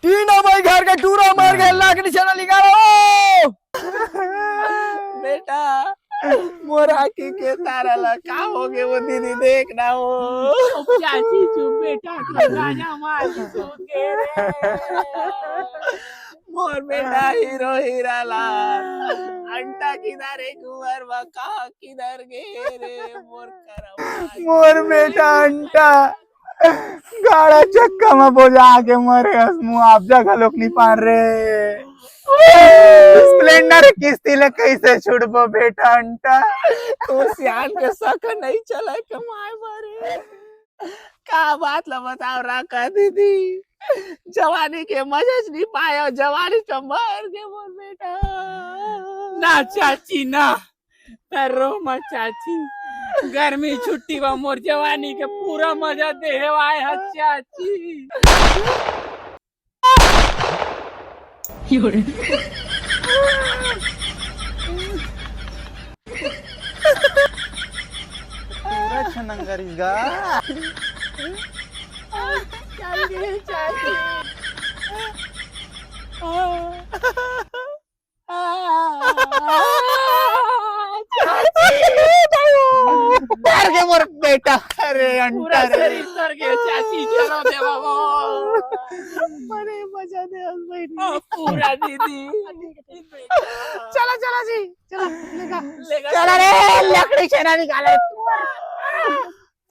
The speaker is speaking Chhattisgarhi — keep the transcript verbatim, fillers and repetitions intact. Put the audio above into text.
तीनों भाई घर के टूरा मर गए, लाकड़ी छेना निकालो। बेटा, मोर आँखी के तारा ला का हो गे वो दीदी, देख ना वो। ओ चाची चुप बेटा, तू गाना मार के सूत गे रे। मोर बेटा हीरो हीरा ला अंटा किधर है कुंवर बा, कहाँ किधर गे रे मोर करम। मोर बेटा अंटा गाड़ा चक्का में बोझा के मरे हस, मुआवजा घलोक नहीं पान रे। स्प्लेंडर किस्ती ले कैसे छुड़बो बेटा अंटा? तू सियान के सक नहीं चला कमाए बारे। का बात ला बताओ राका दीदी, जवानी के मजा च नहीं पायो, जवानी तो मर गे मोर बेटा। ना चाची ना, तरो म चाची, गर्मी छुट्टी बा मोर जवानी के पूरा मजा देहे आए ह चाची। पूरा छनंगरी गा। चल गे चाची। मर गे मोर बेटा। अरे अंटा पूरा रे। शरीर सर गे चाची, चलो देवा वो। अरे मजा दे बहनी। पूरा दीदी। चलो चलो जी, चलो लेगा। लेगा चलो रे, लकड़ी छेना निकालो।